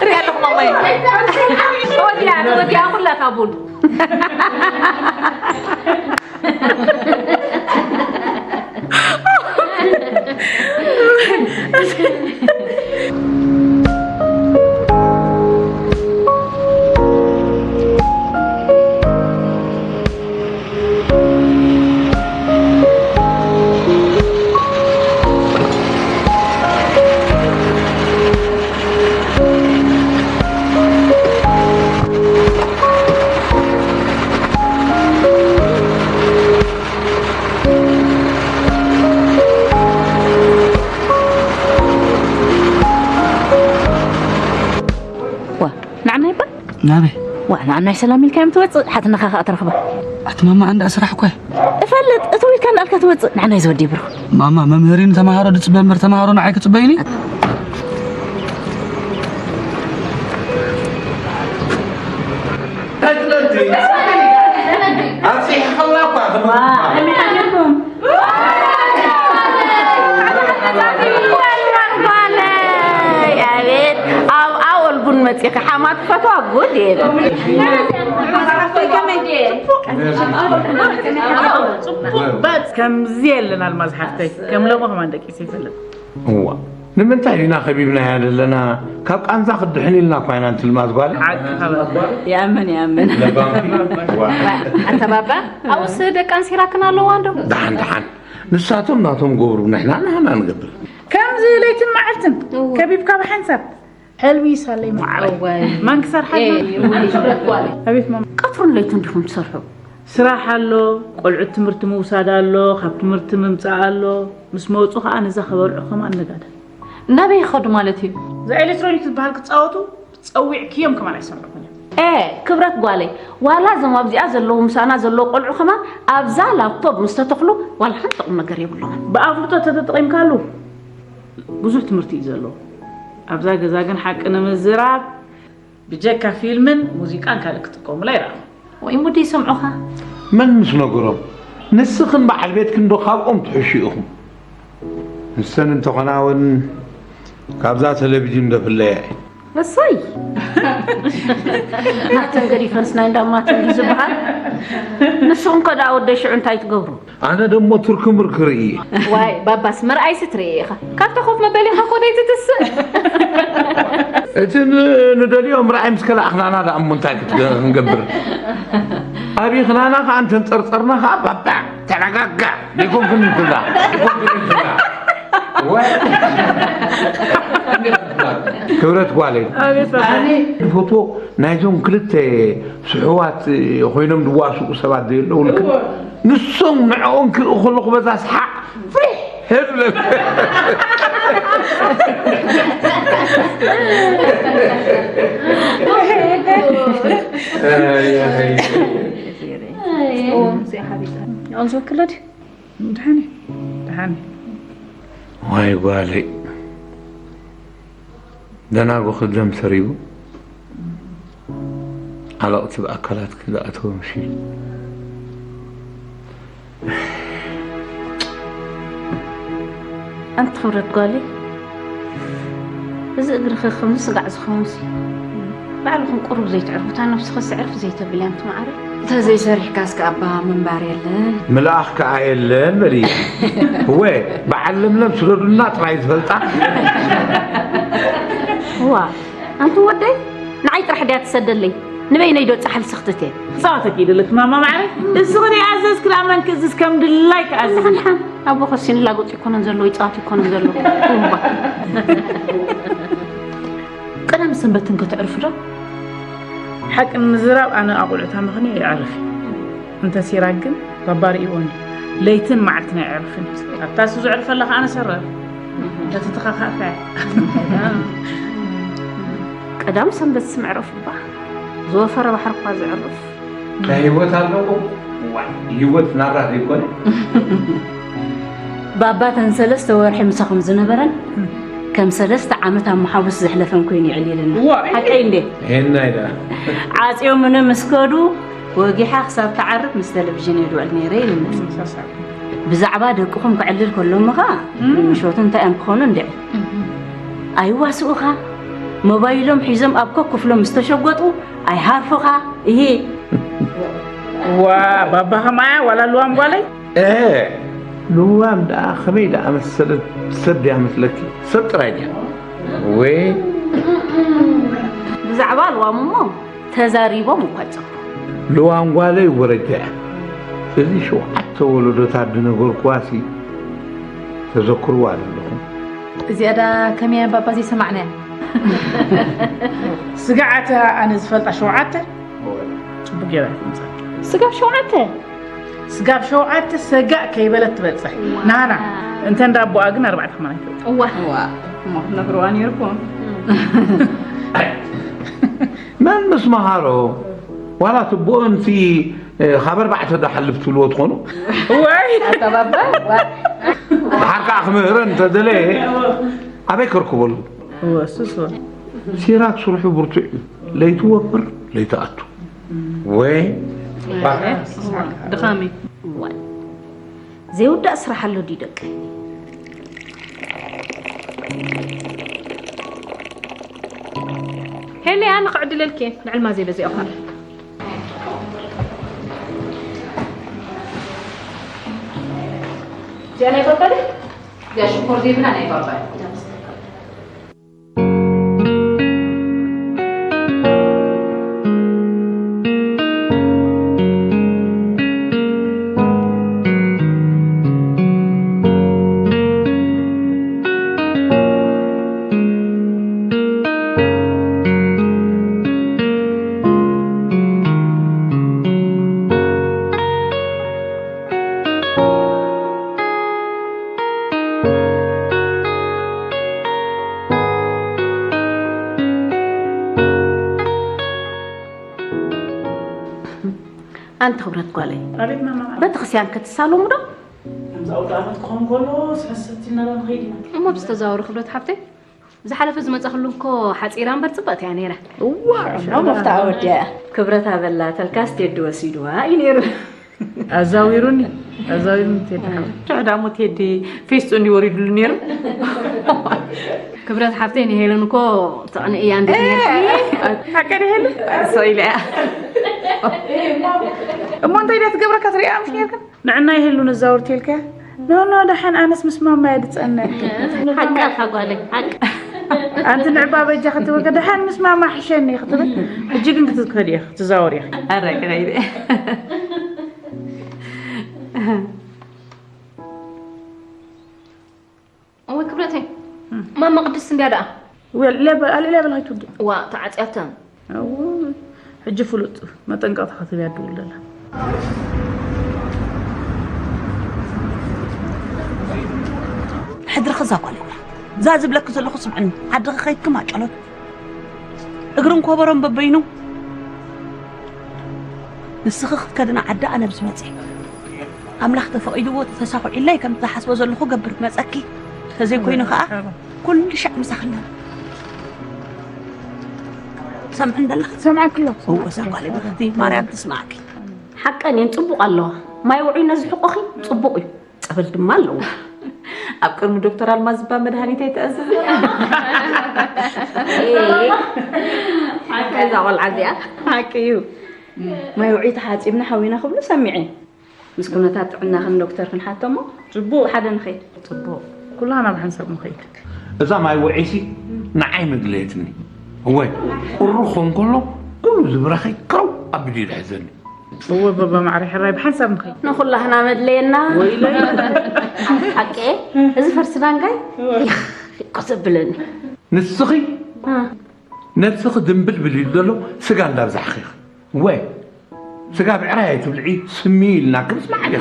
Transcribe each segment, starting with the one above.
ሪኣ ኣለኹ ማማየ። ወዲኣ፣ ወዲኣ ኩላ እታ ቡን። ዋ፣ ንዓናይ እባ? ናበይ? ዋ፣ ንዓናይ ሰላም ኢልካዮም ትወጽእ፣ ሓትነኻ ከኣ ትረኽባ። ኣቲ ማማ፣ እንዳ ስራሕ እኮ እየ። እፈልጥ፣ እትው ኢልካ እንዳልካ ትወጽእ፣ ንዓናይ ዝወዲ ብሩኽ። ማማ፣ መምህር ንተማሃሮ ዝጽበ እምበር ተማሃሮ ንዓይ ክጽበዩኒ? ኣብፂሕኸላ እኳ ዋ፣ ከመይ ሓዲርኩም? ኣቤት፣ ኣብ ኣወል ቡን መጺኺ ሓማት ፈትዋ ጉድ የለ። ከምዚ የለን ኣልማዝ ሓፍተይ፣ ከም ሎሚ ከማን ደቂሰ ይፈልጥ። እዋ፣ ንምንታይ ዲና ከቢብናያ ዘለና? ካብ ቃንዛ ክድሕን ኢልና እኳ ኢና እንትልማዝ ጓል። ሓቂ ኸበ። ይኣምን፣ ይኣምን። ለባምኪ? እዋ። ኣንታ ባባ፣ ኣብኡስ ደቂ ኣንሲራክን ኣለዋ እንዶ? ደሓን፣ ደሓን። ንሳቶም ናቶም ገብሩ፣ ንሕና ናህና ንገብር። ከምዚ ለይትን መዓልትን እዋ። ከቢብካ ብሓንሳብ ሕልሚ ይሳለይ መዓረይ። እዋይ። መን ክሰርሓልና? ኤ፣ ይውልድ ጓል። ኣቤት ማማ። ቀትሩን ለይቱን ዲኹም ትሰርሑ? ስራሕ ኣሎ፣ ቆልዑት ትምህርቲ ምውሳድ ኣሎ፣ ካብ ትምህርቲ ምምጻእ ኣሎ። ምስ መጹ ኸኣ ነዛ ከበልዑ ከማን ነጋዳ። ናበይ ይኸዱ ማለት እዩ? እዛ ኤሌክትሮኒክ ትበሃል ክጻወቱ ጸዊዕክዮም ከማን ኣይሰምዑኹን እዮም። ኤ፣ ክብረት ጓለይ፣ ዋላ እዞም ኣብዚኣ ዘለዉ ምሳና ዘለዉ ቆልዑ ከማን ኣብዛ ላፕቶፕ ምስ ተተኽሉ ዋላ ሓንቲ ቁም ነገር የብሎምን። ብኣፍልጦ ተተጠቒምካሉ ብዙሕ ትምህርቲ እዩ ዘለዎ። ኣብዛ ገዛ ግን ሓቂ ንምዝራብ ብጀካ ፊልምን ሙዚቃን ካልእ ክጥቀሙላ ኣይረኣኹን። ወይ ሙዲ ይሰምዑኻ? መን ምስ ነገሮም? ንስኽን በዓል ቤትክን ዶ ካብኦም ትሕሹ ኢኹም? ንሰን እንተኾና እውን ካብዛ ቴሌቪዥን ዶ ፍለያ እየ። እሰይ! ናተን ገዲፈንስ ናይ እንዳማተን ድዩ ዝበሃል? ንስኹም ከ ደኣ ወደይ ሽዑ እንታይ ትገብሩ? ኣነ ደሞ ቱርኪ ምርኪ ርኢ። ዋይ፣ ባባስ ምርኣይሲ ትርኢ ኢኻ። ካብታ ኮፍ መበሊኻ ኮደይ ትትስእ። እቲ ን-፣ ንደልዮ ምርኣይ ምስ ከላእኽናና ደኣ እሞ እንታይ ክትገ-፣ ክንገብር? ኣቢኽናና ኸኣ እንተንጸርጸርና ኸኣ ባባ፣ ተረጋጋ፣ ደይኮንክን እንትላ፣ ደይኮንክን እንትላ። ወይ? ክብረት ጓለይ። ኣቤት ባባ። ኣነ ዝፈትዎ ናይዞም ክልተ ስሑዋት ኮይኖም ዝዋስኡ ሰባት ዘየለዉ ልክዕ እወ። ንሶም ንዕኦም ክርኢ ከለኹ በዛ ሰሓቕ ፍሕ እብል። ኣይ፣ ኣይ። ንዕኦም ዝወክሎ ድዩ? ድሓን እዩ። ድሓን እዩ። ዋይ ጓለይ። ደናጉ ክደም ሰሪቡ፣ ዓለቕቲ ብኣካላትኪ ዝኣተወ መሲሉ። ኣንቲ ክብረት ጓለይ፣ እዚ እግርኺ ከምዚ ስጋዕ ዝኸውንሲ፣ ባዕልኹም ቁሩብ ዘይትዕርፉ፣ እታ ነብስኺ ስዕርፍ ዘይተብልያ ኣንቲ መዓረይ። እንተ ዘይሰሪሕካስ ከኣ እባ ምንባር የለን። ምልኣኽ ከኣ የለን በሊ። እወ፣ በዓል ለምለም ስደዱልና ጥራይ ዝፈልጣ። እዋ፣ ኣንቲ ወደይ፣ ንዓይ ጥራሕ ድያ ትሰደለይ? ንበይነይ ዶ ጻሕሊ ስኽትት እየ? ክጻወተኪ ይደለኪ ማማ ማዕረ። እስኺ ደኣ ኣዘዝኪ ደኣ መን ክእዝዝ ከም ድላይ ክኣዝዝ። ደሓን ደሓን፣ ኣቦ ከሲኑ ላጎጽ ይኮነን ዘሎ፣ ይጻወት ይኮነን ዘሎ። እምባ። ቀዳም ሰንበት እንከ ተዕርፉ ዶ? ሓቂ ንምዝራብ ኣነ ኣቑልዑታ ምኽንያ ይዕርፍ። እንተ ሲራክ ግን ባባ ርእይዎ እንዲ። ለይትን መዓልትን ኣይዕርፍን። ኣብታ እሱ ዘዕርፈላ ከኣ ኣነ ሰረር። እንተ ተተኻኻእካ እያ። ቀዳም ሰንበት ስም ዕረፉ እባ። ዝወፈረ ባሕሪ እኳ ዘዕርፍ። እንታይ ህይወት ኣለዎ? ዋይ፣ ህይወት ናብራ ዘይኮነ። ባባ ተን ሰለስተ ወርሒ ምሳኹም ዝነበረን ከም ሰለስተ ዓመት ኣብ መሓውስ ዘሕለፈን ኮይኑ ይዕልልና። ዋይ። ሓቀይ እንዴ? ሄናይ ደኣ። ዓጽዮምኒ ምስ ከዱ ወጊሓ ክሳብ ትዓርፍ ምስ ቴሌቪዥን እየ ድውዕል ነይረ ኢሉኒ። መሳሳብ። ብዛዕባ ደቅኹም ክዕልል ከሎምኻ ምሾቱ እንታይ እዮም ክኾኑ እንድዒ? ኣይዋስኡኻ። ሞባይሎም ሒዞም ኣብ ኮፍ ክፍሎም ዝተሸጎጡ ኣይሃርፉኻ። እሂ። ዋ ባባ ከማያ ዋላ ልዋም ጓለይ። ልዋም ደኣ ከመይ ደኣ መሰለት ሰብ ድያ መስለኪ? ሰብ ጥራይ ድያ? ወይ ብዛዕባ ልዋም እሞ ተዛሪቦም እኳ ጸ ልዋም ጓለይ ወረጃ። እዚ ሸውዓተ ወለዶታት ዝነገርኩዋሲ ተዘክርዋ ዘለኹም። እዚኣ ዳ ከመያ ባባ ዘይሰማዕናያ? ስጋዓተ ኣነ ዝፈልጣ ሸውዓተ ጽቡቅ ገይራ ትምጻ። ስጋብ ሸውዓተ ስጋብ ሸውዓተ ሰጋእ ከይበለት ትበጽሕ ናና። እንተ እንዳ ኣቦኣ ግን ኣርባዕተ ከማን ኣይትበጽሕ። እዋ እዋ እሞ ነግርዋ ነይርኩም። መን ምስ መሃሮ ዋላ ትቦኦንሲ ካብ ኣርባዕተ ዶ ሓልፍ ትብልዎ ትኾኑ? ወይ ኣተባባ ድሓር ከዓ ክምህረን እንተደለየ ኣበይ ከርክበሉ? እወ እሱስ እወ። ሲራክ ስርሑ ብርቱዕ እዩ። ለይቲ ወፍር ለይቲ ኣቱ ወይ ድኻሚ ዘይውዳእ ስራሕ ኣሎ ድዩ ደቂ? ሄሊ ኣነ ክዕድለልኪ ንዕልማ ዘይበዚኦ ኻል እዚኣ ናይ ባባ ድያ? እዚኣ ሽኮር ዘይብላ ናይ ባባ እያ። ኣንቲ ክብረት ጓለይ ኣቤት ማማ። በቲ ክርስቲያን ክትሳለሙ ዶ? ከምዚ ኣውደ ዓመት ክኸውን ከሎ ሰሰቲ እናዳ ንኸይድ ኢና። እሞ ብዝተዛወሩ ክብረት ሓብተይ ዝሓለፈ ዝመጻ ክሉ እኮ ሓጺራ እምበር ጽብቕቲ እያ ነይራ። እዋ ኖ መፍታ ወዲያ ክብረት ኣበላ ተልካስ ቴዲ ወሲድዋ እዩ ነይሩ። ኣዛዊሩኒ ኣዛዊሩኒ ቴዲ ሓው። ትዕዳሙ ቴዲ ፌስጡ እንዲ ወሪድሉ ነይሩ። ክብረት ሓብተይ ንሄለን እኮ ተቕንእያ እንዴት ነርኪ? ሓቀ ድሄሉ ሰው ኢለ እያ። እሞ እንታይ ድያ ትገብረካ ትሪኣ ምሽ ነርካ? ንዕና ይህሉ ነዛውር ቴልካ ኖ ኖ ደሓን ኣነስ ምስ ማማ እየ ድጸንዕ። ሓቃ ጓለይ ሓቃ። ኣንቲ ንዕባ በጃ ክትብል ደሓን ምስ ማማ ሕሸኒ ክትብል ሕጂ ግን ክትከድ ኢኺ ትዛወር ኢኺ። ኣረ ክረይደ። እወ ክብረተይ ማማ ቅድስት እንድያ ደኣ ወል ለበ ኣለ ለበ ላይቱ ዋ ተዓጽያተን ኣው ሕጂ ፍሉጥ መጠንቀቕታ ክትብያ ድውል ደላ። ሕድሪ ከዛ ጓል እዛ ዝብለኪ ዘለኹ ስምዕኒ ዓዲ ከኸይድኪ ማጨሎት እግርን ኮበሮን በበይኑ ንስኺ ክትከድና ዓዲ ኣነ ብዝመፅእ ኣምላኽ ተፈቒድዎ ተሳኺዑለይ ከም ዝሓስቦ ዘለኹ ገብር ክመፀኪ ተዘይኮይኑ ከዓ ኩሉ ሻዕ ምሳኽና ሰምዕን ደለኻ ሰምዓኪ ኣለኹ እወ እዛ ጓለይ ብርኽቲ ማርያም ትስማዕኪ ሓቀን እየን ጽቡቕ ኣለዋ ማይ ውዑይ ነዚ ሕቆኺ ጽቡቕ እዩ ጸበል ድማ ኣለዎ ኣብ ቅድሚ ዶክተር ኣልማዝ ዝባ መድሃኒት ኣይተኣዝዝ እዛ ቆልዓ እዚኣ ሓቂ እዩ ማይ ውዑይ ተሓፂብና ሓዊና ክብሉ ሰሚዐ ምስ ኩነታት ጥዕናኽን ዶክተር ክንሓቶሞ ጽቡቕ ሓደ ንኸይድ ጽቡቕ ኩላና ብሓንሳብ ንኸይድ እዛ ማይ ውዒሲ ንዓይ መድለየትኒ እወ ቁሩ ኾንከሎ ኩሉ ዝብረኸይ ክረው ኣቢሉ ይድሕዘኒ እወ በባ ማዕረ ሕራይ ብሓንሳብ ንኸይድ ንኹላህና መድለየና ሓቂ እዚ ፈርሲ ዳንጋይ ኮ ዘብለኒ ንስኺ ነብስኺ ድንብል ብሊሉ ዘሎ ስጋ እንዳብዛሕኺ ወይ ስጋ ብዕራይ ኣይትብልዒ ስሚ ኢልና ክንስማዕ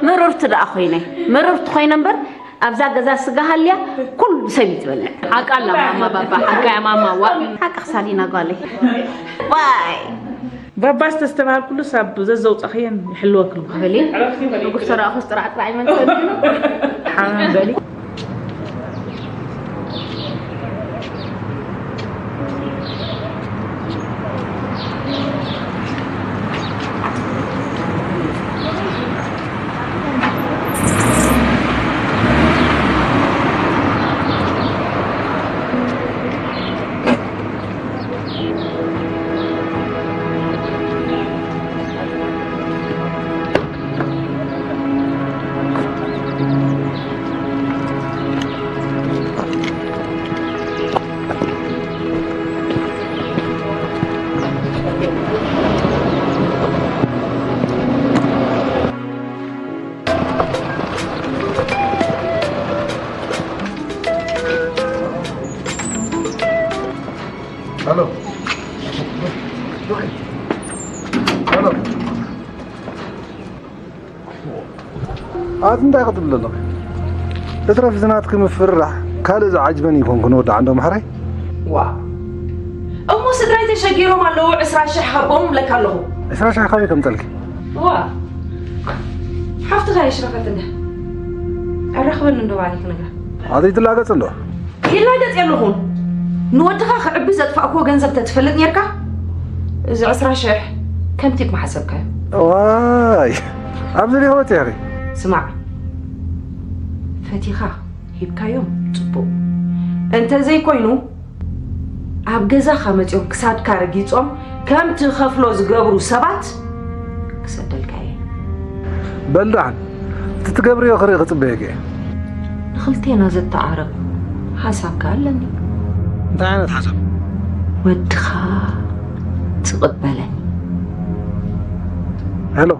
ምርርቲ ደኣ ኮይነ ምርርቲ ኮይነ እምበር ኣብዛ ገዛ ስጋ ሃልያ ኩሉ ሰብ እዩ ዝበልዕ ሓቃ ኣላ ማማ ባባ ሓቃ እያ ማማ ዋ ሓቂ ክሳሊና ጓለይ ዋይ ባባ ዝተስተባሃልኩሉ ሳብ ዘዘውፃኽየን ይሕልወክሉ በሊ ንጉስ ተረኣኹስ ጥራዕጥራዕ ይመልሰኒ ሓመም በሊ ሄሎ። ሄሎ። ኣቲ እንታይ ክትብል ኣለኻ? እትረፍ ዝናትኪ ምፍርራሕ ካልእ ዝዓጅበኒ ይኮንኩ ንወዲ ዓንዶ ማሕረይ። ዋ። እሞ ስድራይ ተሸጊሮም ኣለዉ ዕስራ ሽሕ ሃቦም እብለካ ኣለኹ። ዕስራ ሽሕ ካበይ ከምጸልኪ? ዋ። ሓፍትኻ የሽረፈት እንደ። ኣራኽበኒ እንዶ ባኒ ክነግራ። ኣቲ ትላገጽ እንዶ? ይላገጽ የለኹን። ንወድኻ ክዕቢ ዘጥፋእክዎ ገንዘብ ተትፈልጥ ኔርካ፣ እዚ ዕስራ ሽሕ ከም ቲፕ ምሓሰብካዮ። ዋይ፣ ኣብዚ ዲኻ ወጺእኺ? ስማዕ፣ ፈቲኻ ሂብካዮም ጽቡቕ። እንተ ዘይኮይኑ፣ ኣብ ገዛኻ መጺኦም ክሳድካ ረጊጾም ከም ትኸፍሎ ዝገብሩ ሰባት ክሰደልካ እየ። በል ደሓን፣ እቲ ትገብርዮ ክርኢ ክጽበየኪ እየ። ንኽልቴና ዘተዓረቕ ሓሳብ ከኣ ኣለኒ። እንታይ ዓይነት ሓሳብ? ወድኻ ትቕበለኒ። ሄሎ።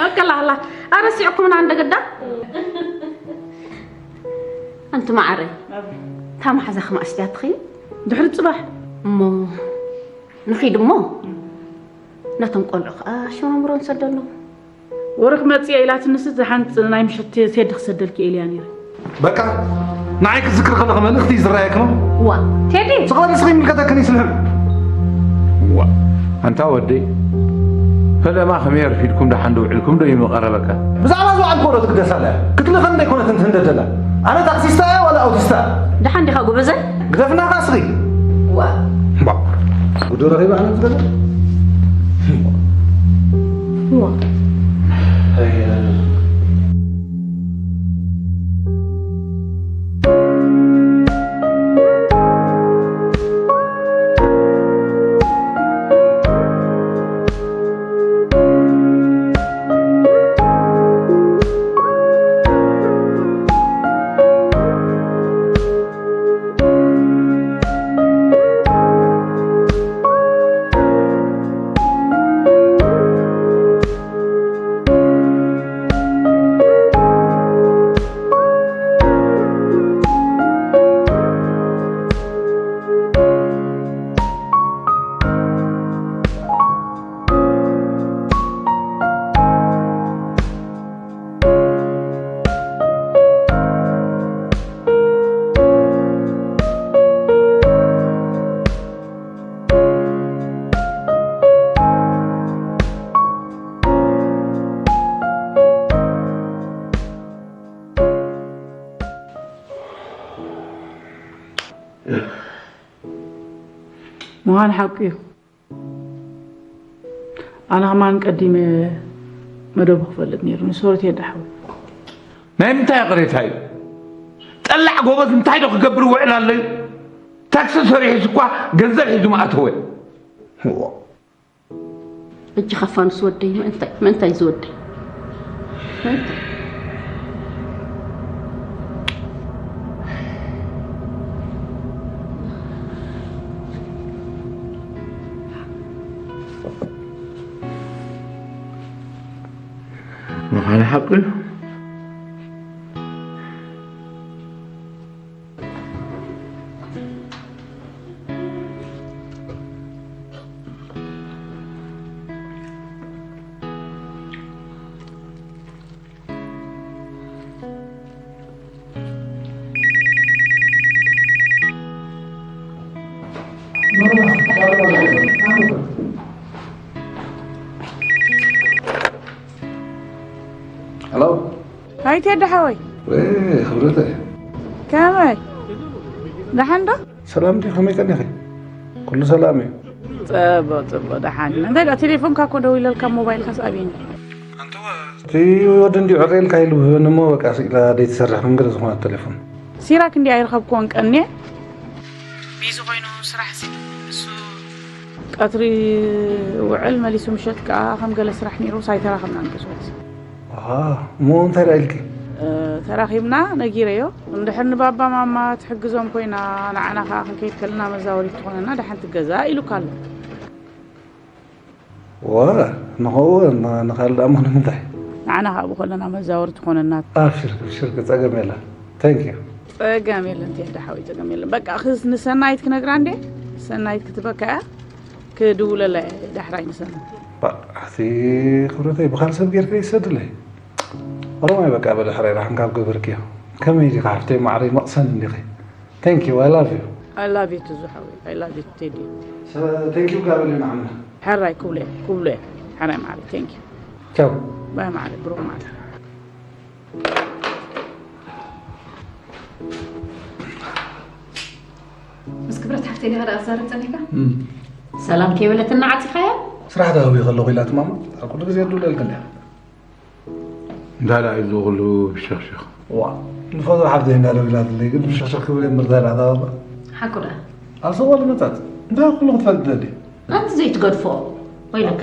ኣከላላ ኣረሲዕኩምና እንደገዳ። ኣንቲ መዓረይ፣ እታ መሓዛኺ መኣስ ድያ ትኸይድ? ድሕሪ ጽባሕ። እሞ ንኺድ እሞ፣ ነቶም ቆልዑ ኸኣ ሽሮምሮ ንሰደሎም። ወርኽ መጽያ ኢላትንስ ዝሓንጽ ናይ ምሸት ቴዲ ክሰደልኪ ኢለያ ነይረ። በቃ፣ ንዓይ ክትዝክሪ ከለኺ መልእኽቲ እዩ ዝረኣየኪ ነው? ዋ፣ ቴዲ! ስቕ በሊ፣ ስቕ ይምልከተክን እዩ ስልሕም። ዋ፣ ኣንታ ወደይ፣ ፈለማ ከመይ ኣርፊድኩም ደሓን ዶ ውዒልኩም ዶ እዩ መቐረበካ? ብዛዕባ ዝወዓልክዎ ዶ ትግደስ ኣለ? ክትልኸኒ ዶ ኣይኮነትን ትህንደደላ? ኣነ ታክሲስታ እየ ዋላ ኣውቲስታ? ደሓን ዲኻ ጎበዘ? ግደፍና ኸዓ ስኺ። ዋ። ባ። ጉዶ ረኺባ ኣነ ዝገዛ? ዋ። ኣይ፣ ምዃን ሓቂ እዩ። ኣነ ከማን ቀዲመ መደቡ ክፈልጥ ነይሩኒ። ሶሪ ቴዲ ሓወይ። ናይ ምንታይ ቅሬታ እዩ? ጠላዕ ጎበዝ እንታይ ዶ ክገብር ይውዕል ኣሎ እዩ? ታክሲ ሰሪሑስ እኳ ገንዘብ ሒዙ ምኣተወ። ሕጂ ኸፋንስ ወደይ ምእንታይ፣ ምእንታይ ዝወደይ? ምእንታይ? ምዃኑ ሓቂ እዩ። ሄሎ። ሃይ ቴዲ ሓወይ። ወይ ክብረተይ። ከመይ? ደሓን ዶ? ሰላም ዲኺ? ከመይ ቀኒኺ? ኩሉ ሰላም እዩ። ጽቡቕ፣ ጽቡቕ፣ ደሓን። እንታይ ደኣ ቴሌፎንካ እኮ ደዊለልካ፣ ሞባይልካስ ኣብየኒ? ኣንተ እቲ ወዲ እንዲሁ ዕረ ኢልካ ኢሉ ብህበኒ እሞ በቃ ስኢላ ደይትሰርሕ ከም ገለ ዝኾነት ቴሌፎን። ሲራክ እንዲኣ ኣይረኸብክዎን ቀንየ። ቢዚ ኮይኑ ስራሕ ሲ-፣ እሱ ቀትሪ ውዕል መሊሱ ምሸት ከኣ ከም ገለ ስራሕ ነይሩ ሳይተራኸብና ንቅስበት። ኣሃ፣ እሞ እንታይ ደኣ ኢልኪ? እ፣ ተራኺብና ነጊረዮ። እንድሕር ንባባ ማማ ትሕግዞም ኮይና ንዓና ከኣ ክንከይድ ከለና መዛወሪት ትኾነና ደሓን ትገዛ ኢሉካ ኣሎ። ዋ፣ ንኸኡ ን-፣ ንኻልእ ደኣ እሞ ንምንታይ? ንዓና ከዓ ብኸለና መዛወርቲ ትኾነና። ኣብሽርክ ኣብሽርክ፣ ፀገም የለን። Thank you። ፀገም የለን ቴዲ ሓወይ፣ ፀገም የለን። በቃ ክስ ንሰናይት ክነግራ እንዴ? ሰናይት ክትበካ እያ። ክድውለላ እየ ዳሕራይ ንሰናይት። ኣቲ ክብረተይ፣ ብኻል ሰብ ጌርካ ይሰድለይ። ኦሮማይ በቃ በለ ሕራይ ራሕን ካብ ገበርክዮ። ከመይ ዲኻ ሓፍተይ ማዕረይ፣ መቕሰን እንዲኺ። Thank you, I love you. I love you too ሓወይ፣ I love you ቴዲ። Thank you ጋበል ንዓምና። ሕራይ ክብሎ እየ፣ ክብሎ እየ። ሕራይ ማዕረይ፣ thank you። ቻው። ባይ ማዕረይ፣ ብሩኽ ማዕረይ። ምስ ክብረት ሓፍተይ ዲኻ ደኣ ትዛረብ ጸኒሕካ? ሰላም ከይበለትና ዓጺኻያ? ስራሕ ተሃውየ ከለኹ ኢላትኒ ማማ፣ ኣብ ኩሉ ግዜ ትድውለልኪ እንድያ። እንታይ ደኣ እዩ እዚ ኩሉ ብሸኽሸኽ? ዋ፣ ንፈትዋ ሓፍተይ እንዳ ደዊላትለይ ግን ብሸኽሸኽ ክብል እየ እምበር እንታይ ደኣ ተባባ? ሓቁ ደኣ? ኣብ ሰብኣሉ መጻት እንታይ ኩሉ ክትፈልጥ ትደሊ? ኣንቲ ዘይትገድፎ ወይለከ።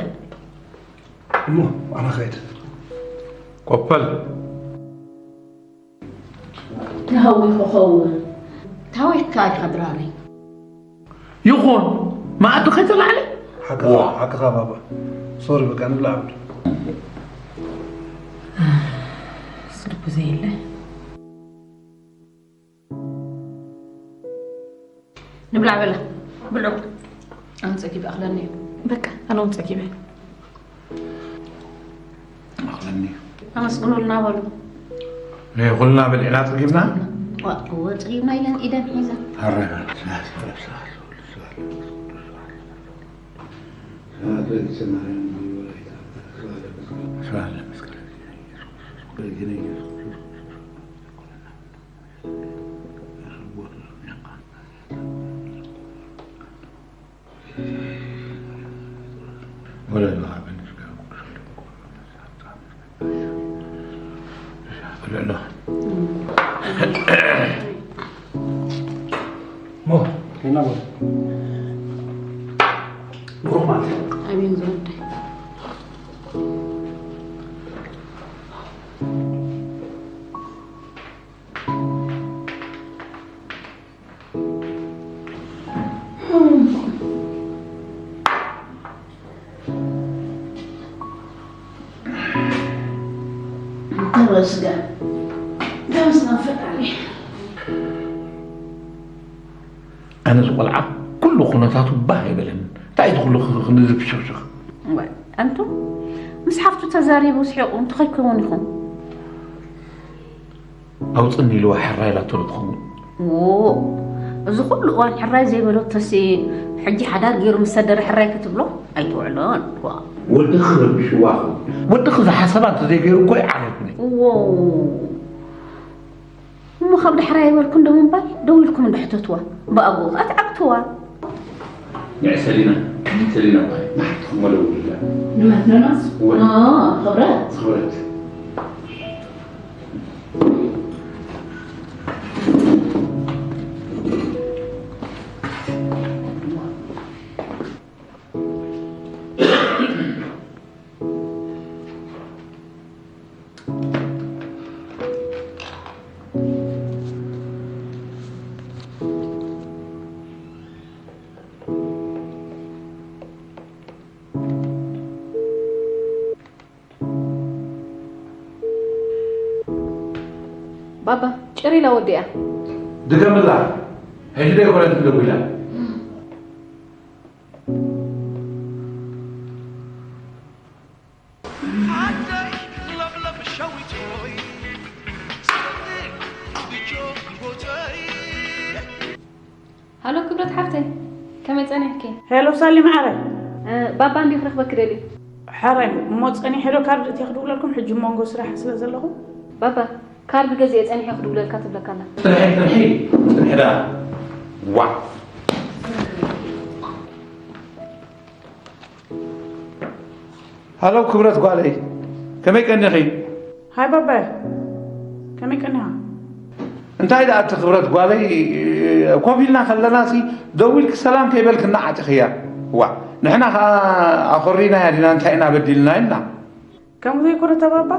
እሞ ኣነ ኸይድ። ቆፐል ተሃዊኹ ኸውን። ታወይካ ኢኻ ድራረይ። ይኹን መኣዲ ከይተላዕለ ሓቅኻ ሓቅኻ ባባ ሶሪ በቃ ንብላዕ ብሉ ስልኩ ዘየለ ንብላዕ በላ ብልዑ ኣነ ፀጊበ ኣኽለኒ እዩ በቃ ኣነ እውን ፀጊበ ኣኽለኒ ኣመስግኑልና በሉ ኩልና በሊዕና ፀጊብና እወ ፀጊብና ኢለን ኢደን ሒዘን ኣረጋ ብሩኽ ማለት ኣሜን ዝወደይ ተመስገን ተመስገን ፈጣሪ። ኣነ እዚ ቆልዓ ኩሉ ኩነታቱ ባህ ኣይበለኒ። እንታይ እቲ ኩሉ ክንድዚ ብሽኽሽኽ? እዋይ ኣንቱም ምስ ሓፍቱ ተዛሪቡ ስሒቑ እንታይ ከይከውን ኢኹም? ኣውፅኒ ኢልዋ ሕራይ ኢላቶ ዶ ትኸውን? ዎ እዚ ኩሉ እዋን ሕራይ ዘይበለቶሲ ሕጂ ሓዳር ገይሩ ምስ ሰደረ ሕራይ ክትብሎ ኣይትውዕሎን። ዋ ወድኺ ረቢሽዋ ኹን ወድኺ ዝሓሰባ እንተዘይገይሩ እኮ ይዓረፍኒ። ዎ እሞ ካብ ዳሕራ የበልኩ እንዶ ምባል ደው ኢልኩም እንዶ ሕተትዋ ብኣግኡ ከኣ ትዓግትዋ። ንዕ ሰሊና ሰሊና እኳ ንሓትኹም ኣለውላ ንመትነናስ ወ- አ፣ ክብረት ክብረት ባባ ጭር ኢላ ወዲኣ ድገምላ ሕጂ ዶ ይኮነት ደዊላ ሃሎ ክብረት ሓፍተይ ከመይ ጸኒሕኪ? ሄሎ ሳሊ ማዕረ። እ፣ ባባ እንድዩ ክረኽበኪ ደልዩ። ሕራይ እሞ ጸኒሐ ዶ ካርድ እትየ ክድውለልኩም ሕጂ መንጎ ስራሕ ስለ ዘለኹ። ባባ ካርድ ገዚኤ ጸኒሐ ክድውለልካ ትብለካ ኣላ። ጥርሒ ጥርሒ ጽንሒ ደኣ ዋዕ ሃሎ ክብረት ጓለይ ከመይ ቀኒኺ? ሃይ ባባየ ከመይ ቀኒኻ? እንታይ ደኣ እቲ ክብረት ጓለይ ኮፍ ኢልና ከለናሲ ደዊልኪ ሰላም ከይበልክና ዓጢኽያ ዋእ ንሕና ኸዓ ኣኾሪናያ ዲና እንታይ ኢና በዲልና ኢልና። ከምኡ ዘይኮነ እታ ባባ?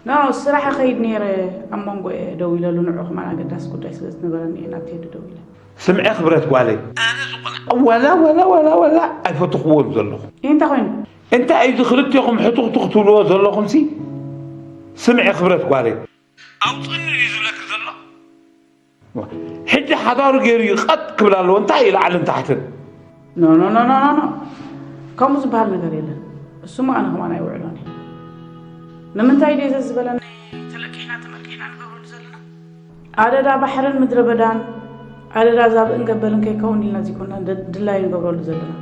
ኖ ስራሕ እኸይድ ነይረ ኣብ መንጎ እየ ደዊለሉ ንዑ ከማን ኣገዳሲ ጉዳይ ስለ ዝነበረኒ እየ ናብ ቴዲ ደዊለ። ስምዒ ክብረት ጓለይ ኣነ ዝቆልዓ ዋላ ዋላ ዋላ ዋላ ኣይፈተኽዎን ዘለኹ። እንታይ ኮይኑ? እንታይ እዩ እዚ ክልቴኹም ሕቱኽቱኽ ትብልዎ ዘለኹምሲ? ስምዒ ክብረት ጓለይ። ኣውፅእኒ ድዩ ዝብለኪ ዘሎ? ሕጂ ሓዳሩ ገይሩ እዩ ቐጥ ክብል ኣለዎ። እንታይ እዩ ላዕልን ታሕትን? ኖ ኖ ኖ ኖ ኖ ኖ ከምኡ ዝበሃል ነገር የለን። እሱማ ኣነ ከማን ኣይውዕሎን እየ። ንምንታይ ድየ ዘዝበለኒ ተለቂሕና ተመልቂሕና ንገብረሉ ዘለና? ኣደዳ ባሕርን ምድረ በዳን ኣደዳ ዛብእን ገበልን ከይከውን ኢልና ዘይኮና ድላይ ንገብረሉ ዘለና።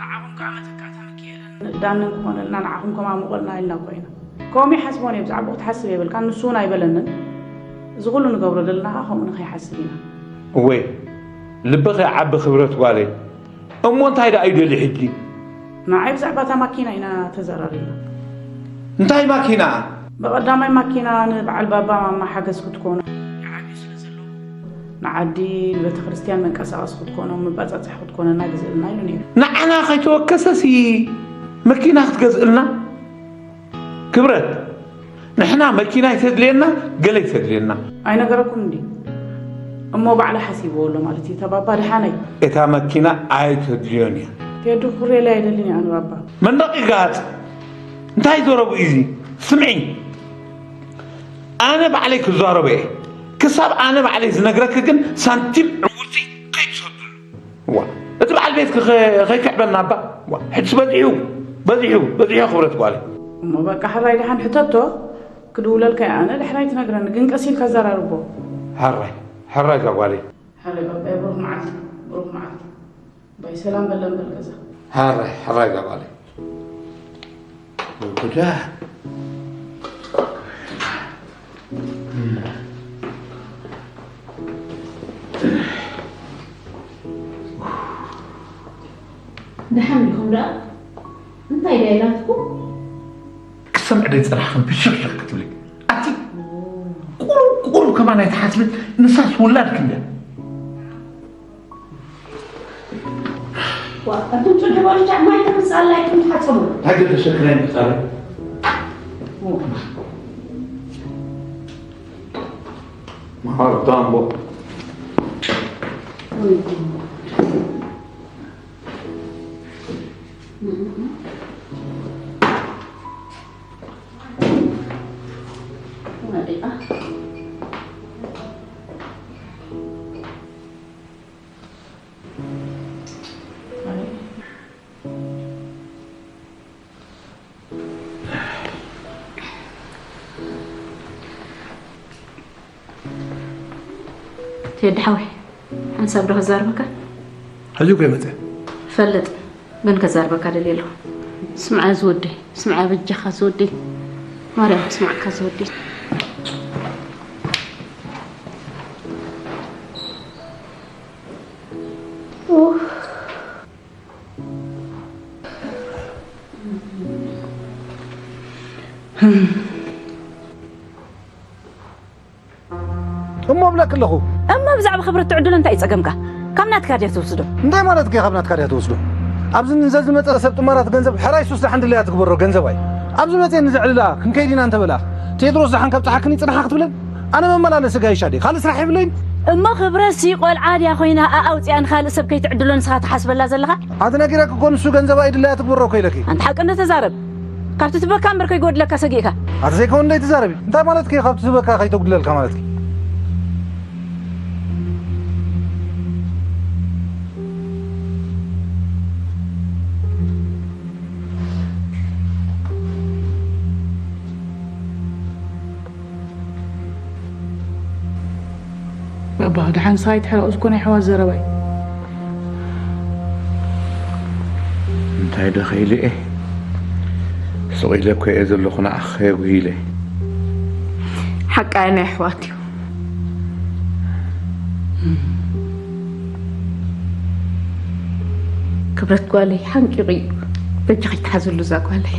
ንዓኹም ከዓ መተካእታ ምክኤልን ዳንን ክኾነልና ንዓኹም ከማሙቐልና ኢልና እኮ ኢና። ከምኡ ይሓስቦን እየ ብዛዕባኡ ክትሓስብ የብልካን ንሱ እውን ኣይበለንን። እዚ ኩሉ ንገብሮ ዘለና ከዓ ከምኡ ንኸይሓስብ ኢና። እወ ልብኺ ይዓቢ ክብረት ጓለይ። እሞ እንታይ ደኣ ይደልዩ ሕጂ? ንዓይ ብዛዕባ እታ ማኪና ኢና ተዘራሪብና። እንታይ ማኪና? ብቐዳማይ ማኪና ንበዓል ባባ ማማ ሓገዝ ክትኮኖ ይዓብዩ ስለ ዘለዉ ንዓዲ ንቤተ ክርስትያን መንቀሳቐሲ ክትኮኖ መባፃፅሒ ክትኮነና ግዝእልና ኢሉ ነይሩ። ንዓና ከይተወከሰሲ መኪና ክትገዝእልና? ክብረት ንሕና መኪና ይተድልየና ገለ ይተድልየና። ኣይነገረኩም እንዲ እሞ ባዕላ ሓሲብዎ ኣሎ ማለት እዩ ተባባ ድሓነይ። እታ መኪና ኣይተድልዮን እያ። ቴዱ ክሬላ ኣይደልን እየ ኣነ ባባ። መንደቕ ይጋሃጽ እንታይ ዘረቡ እዩ እዚ? ስምዒ ኣነ ባዕለይ ክዛረቦ እየ። ክሳብ ኣነ ባዕለይ ዝነግረኪ ግን ሳንቲም ዕውርቲ ከይትሰድሉ። ዋ እቲ በዓል ቤትኪ ከይክዕበልና እባ። ዋ ሕጅስ በዚሑ በዚሑ በዚሑ ክብረት ጓለይ። እሞ በቃ ሕራይ ደሓን ሕተቶ ክድውለልካ እየ ኣነ ዳሕራይ ትነግረኒ ግን ቀስ ኢልካ ኣዘራርቦ። ሕራይ ሕራይ እዛ ጓለይ። ሕራይ ባባየ ብሩኽ መዓልቲ ብሩኽ መዓልቲ። ባይ ሰላም በለን በል ገዛ። ሕራይ ሕራይ እዛ ጓለይ። ጉዳ ደሓን ዲኹም ደኣ? እንታይ ድያ ኢላትኩም? ክሰምዕ ደይጸናሕኽን ብሽኽሽኽ ክትብሊ ኣቲ ቁሩብ ቁሩብ ከማን ኣይትሓስብን ንሳስ ውላድኪ እንድያ። ዋ ኣቱም ጽንሕ በሉ ጫማ ኣይተምጽኣላ ኣይኩም ትሓጸቡ። እንታይ ገለ ሸክናይ ምጻለ ማር ዳምቦ ቴዲ ሓወይ ሓንሳብ ዶ ከዛርበካ? ሕጂ እኮ ይመፅእ። ፈልጥ ግን ከዛርበካ ደልየ ኣለኹ። ስምዓ ዝወደይ ስምዓ በጃኻ ዝወደይ ማርያም ትስማዕካ ዝወደይ። እሞ እብለኪ ኣለኹ። እሞ ብዛዕባ ክብረት ትዕድሎ እንታይ እዩ ጸገምካ? ካብ ናትካ ድያ ትወስዶ? እንታይ ማለትኪ እያ ካብ ናትካ ድያ ትወስዶ? ኣብዚ ንዘዝመጸ ሰብ ጥማራት ገንዘብ ሕራይ ሱስ ደሓን ድለያ ትግበሮ ገንዘብ ኣዩ። ኣብዚ መጽየ ንዘዕልላ ክንከይድ ኢና እንተበላ ቴድሮስ ደሓን ከብጽሓክን ይጽንሓ ክትብለን? ኣነ መመላለሲ ጋይሻ ድየ ካልእ ስራሕ የብለይን። እሞ ክብረትሲ ቆልዓ ድያ ኮይና ኣኣውጺኣ ንኻልእ ሰብ ከይትዕድሎ ንስኻ ትሓስበላ ዘለኻ? ኣቲ ነጊረኪ እኮ ንሱ ገንዘባ እዩ ድላያ ትግበሮ እኮ ኢለኪ። ኣንቲ ሓቂ እንዶ ተዛረብ። ካብቲ ትበካ እምበር ከይጎድለካ ሰጊእካ። ኣቲ ዘይከውን እንታይ ትዛረቢ? እንታይ ማለትኪ እዩ ካብቲ ትበካ ከይተጉድለልካ ማለትኪ? ባባ ደሓን ንስኻ ኣይትሕረቕ፣ እዚ እኮ ናይ ኣሕዋት ዘረባ እዩ። እንታይ ዶ ክኢለ እየ? ስቕ ኢለ እኮ እየ ዘለኹ፣ ንዓኺ ከየጉሂለ። ሓቃ ናይ ኣሕዋት እዩ። ክብረት ጓለይ ሓንቂቑ እዩ። በጃኺ ተሓዝሉ እዛ ጓለይ።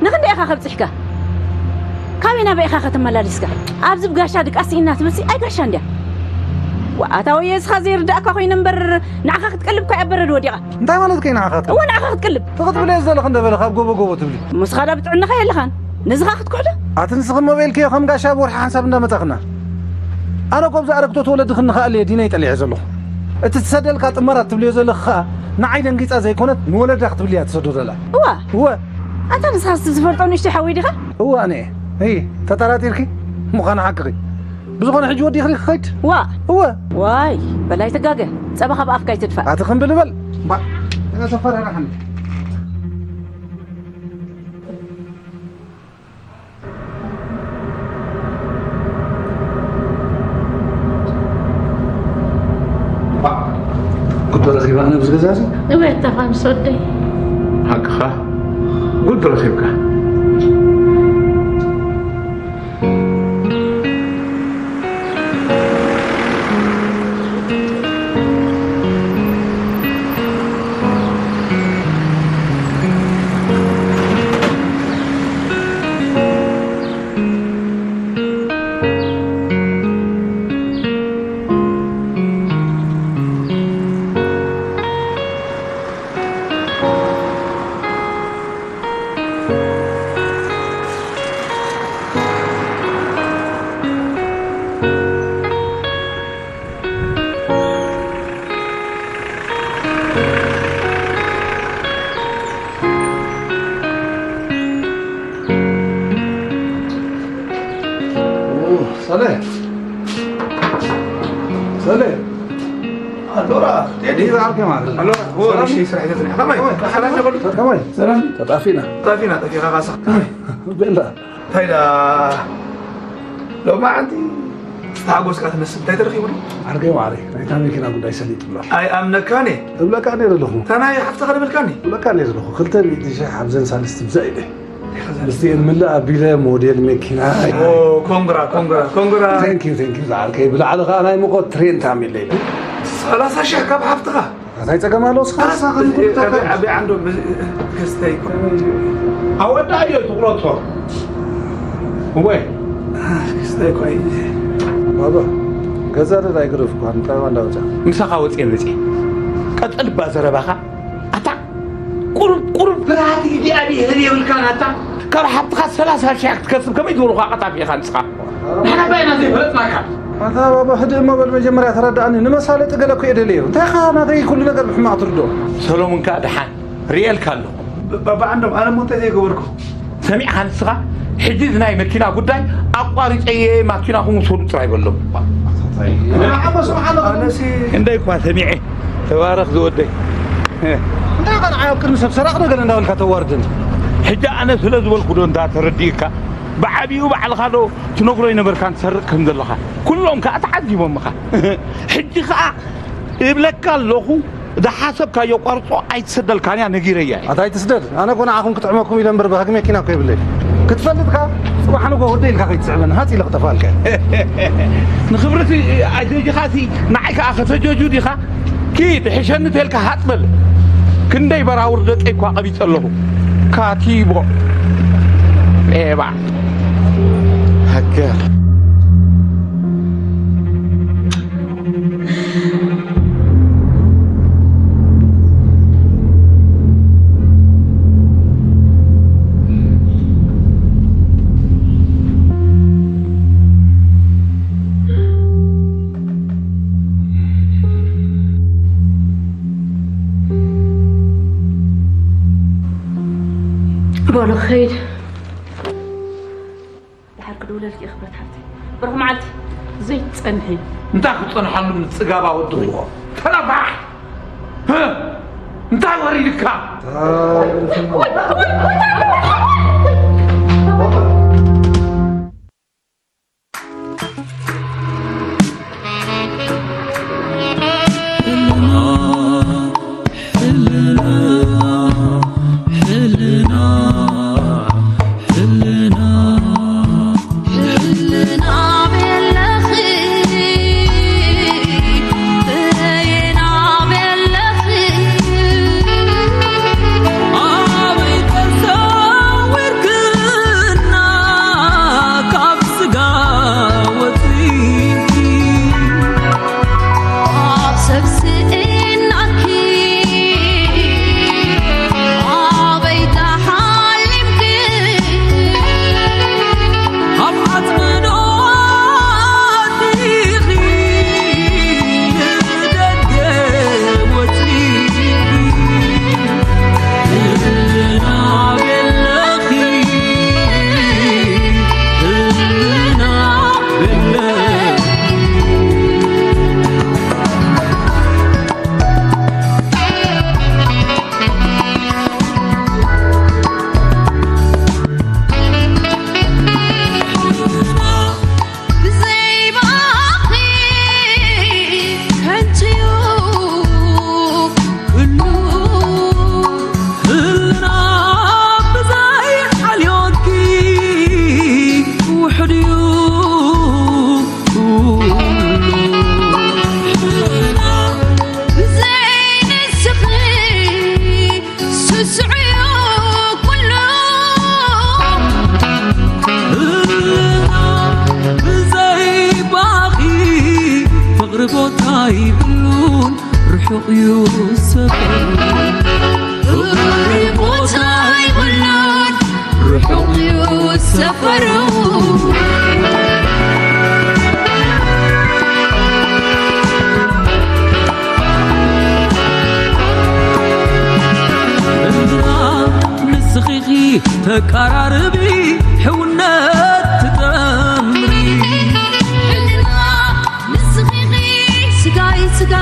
ንኽንደይ ኢኻ ከብፅሕካ? ካበይ ናበይ ኢኻ ከተመላሊስካ? ኣብዚ ብጋሻ ድቃስ ስኢና ትብልሲ ኣይ ጋሻ እንድያ። ዋኣታ ወየ እስኻ ዘይርዳእካ ኮይኑ እምበር ንዓኻ ክትቀልብ እኳ እያ በረድ ወዲቓ። እንታይ ማለት ከይ ንዓኻ ክትቀልብ? እወ ንዓኻ ክትቀልብ። ትኽትብለዮ ዘለኽ እንደ በለ ካብ ጎቦ ጎቦ ትብሊ። ምስኻ ዳ ብጥዕናኻ የለኻን። ነዝኻ ክትኩሕዶ? ኣቲ ንስኺ እሞ በልክዮ ከም ጋሻ ብወርሒ ሓንሳብ እንዳመጻኽና። ኣነ እኮ ብዛ ኣረግቶት ወለድኽን ንኽኣልየ ዲነይ ጠሊዐ ዘለኹ። እቲ ትሰደልካ ጥመራት ትብልዮ ዘለኽ ኸኣ ንዓይ ደንጊጻ ዘይኮነት ንወለዳ ክትብልያ ትሰዶ ዘላ። እዋ። እወ። ኣታ ንስኻስ ዝፈልጦ ንእሽቶ ሓወይ ዲኻ? እወ ኣነ እየ። እይ፣ ተጠራጢርኪ? ምዃኑ ሓቅኺ። ብዝኾነ ሕጂ ወዲኽሪ ክኸይድ? ዋ። እወ። ዋይ፣ በላይ ትጋገ። ጸባ ካብ ኣፍካ ኣይትድፋእ። ኣቲ ከም ብልበል። ባ፣ እዛ ተፈራራሓኒ። ባ፣ ጉዶ ረኺባ ነብዚ ገዛ እዚ? እወ፣ ኣታ ኻንስ ወደይ። ሓቅኻ፣ ጉዶ ረኺብካ። ሰለ፣ ሰለ። ኣሎራ፣ ቴዲ። ይበዓል ከማን። ኣሎራ፣ ኦ፣ ሰላም? እሺ፣ ስራሕ ይዘዝንሕ። ከመይ? ከመይ? ሰላም ዶ? ከመይ? ሰላም። ተጣፊና። ተጣፊና፣ ጠፊኻ ካሳ። ቤላ። እንታይ ዳ ሎማዓንቲ ዝተሓጎስካ ትመስል፣ እንታይ ተረኺቡ ድዩ? ዓርከይ ማዕረይ፣ ናይታ መኪና ጉዳይ ሰሊጥ ብሎ። ኣይኣምነካን እየ። እብለካ ነይረ ኣለኹ። እታ ናይ ሓፍትኻ ድበልካኒ? እብለካ ነይረ ኣለኹ። ክልተ ሚእቲ ሺሕ ኣብዘን ሳልስቲ ብዛ ኢለ። ምስቲኤን ምልእ ኣቢለ ሞዴል መኪና። ኦ፣ ኮንግራ፣ ኮንግራ፣ ኮንግራ። Thank you፣ thank you ዝዓርከይ። ብላዕሊ ኸኣ ናይ ሙቐት ትሬን ታሚለይ። ሰላሳ ሺሕ ካብ ሓፍትኻ? እንታይ ጸገም ኣለዎ? እስኻ፣ እስኻ ከም ኩሉ ኣበይ፣ ኣበይ ዓንዶም ብ-፣ ክስተይ እኮ። ኣወዳእዮ ትቑረጾ። እወ። ክስተይ እኮ እዩ። ባባ፣ ገዛ ደዳ ኣይግደፍ እኳ፣ ንጣባ እንዳወጻ። ምሳኻ ወጽየ መጽየ። ቀጽል እባ ዘረባኻ። ኣታ፣ ቁሩብ፣ ቁሩብ ፍርሃት እግዚኣብሄር የብልካን ኣታ። ካብ ሓብትኻ ሰላሳ ሺሕ ክትከስብ ከመይ ዝበልኻ ቀጣፊ ኢኻ ንስኻ? ንሕና ባይና ዘይፈለጥናካ። ኣታ ባባ፣ ህድእ እሞ በል፣ መጀመርያ ተረዳእኒ። ንመሳለጢ ገለ እኮ እየ ደልየ። እንታይ ኢኻ ናተይ ኩሉ ነገር ብሕማቕ ትርድኦ? ሰሎሙን ከኣ ደሓን ርእየልካ ኣለኹ። ብ-፣ ባባ ዓንዶም፣ ኣነ እሞ እንታይ ዘይገበርኩ? ሰሚዕኻ ንስኻ? ሕጂ እዚ ናይ መኪና ጉዳይ ኣቋሪጸ እየ፣ ማኪናኹም ውሰዱ ጥራይ በሎም። ንዓሞ ስምዓ ኣለኹ። ኣነሲ ክንደይ እኳ ሰሚዐ። ተባረኽ ዝወደይ። እንታይ ኢኻ ንዓይ ኣብ ቅድሚ ሰብ ሰራቕ ዶ ገለ እንዳበልካ ተዋርድን? ሕጂ ኣነ ስለ ዝበልኩ ዶ እንዳ ተረዲእካ? ብዓቢኡ ባዕልኻ ዶ ትነግሮ ይነበርካ ንሰርቕ ከም ዘለኻ? ኩሎም ከኣ ተዓዚቦምኻ። ሕጂ ኸኣ እብለካ ኣለኹ፣ ዝሓሰብካዮ ቋርጾ ኣይትሰደልካን እያ፣ ነጊረያ እየ። ኣታ ኣይትስደድ። ኣነ እኮ ንዓኹም ክጥዕመኩም ኢለ እምበር ባህጊ መኪና እኮ የብለይ። ክትፈልጥ ከኣ ጽባሕ ንግሆ ወደይ ኢልካ ከይትስዕበኒ፣ ሃጽ ኢለ ክጠፍኣልካ እየ። ንኽብርቲ ኣጀጅኻሲ ንዓይ ከኣ ከተጀጁ ዲኻ? ኪድ፣ ሕሸኒ ተልካ ሃጥ በል። ክንደይ በራውር ደቀይ እኳ ቀቢጸ ኣለኹ። ካቲቦ። ኤባ። ሃገር። በሉ ክኸይድ። ድሓር ክድውለልኪ እየ ክብረት ሓፍተይ። ብሩኽ መዓልቲ። ዘይትጸንሒ። እንታይ ክትጸንሓሉ ንጽጋባ ወዲ ርዎ? ተናፋሕ! ህ! እንታይ ወሪድካ? ርሑቕ እዩ ሰፈሩ፣ ሩቕ ቦታ ይብሉን፣ ርሑቕ እዩ ሰፈሩ። እና ንስኺ ኢኺ ተቀራርቢ፣ ሕውነት ትጠምሪ። እና ንስኺ ኢኺ ስጋይ ስጋ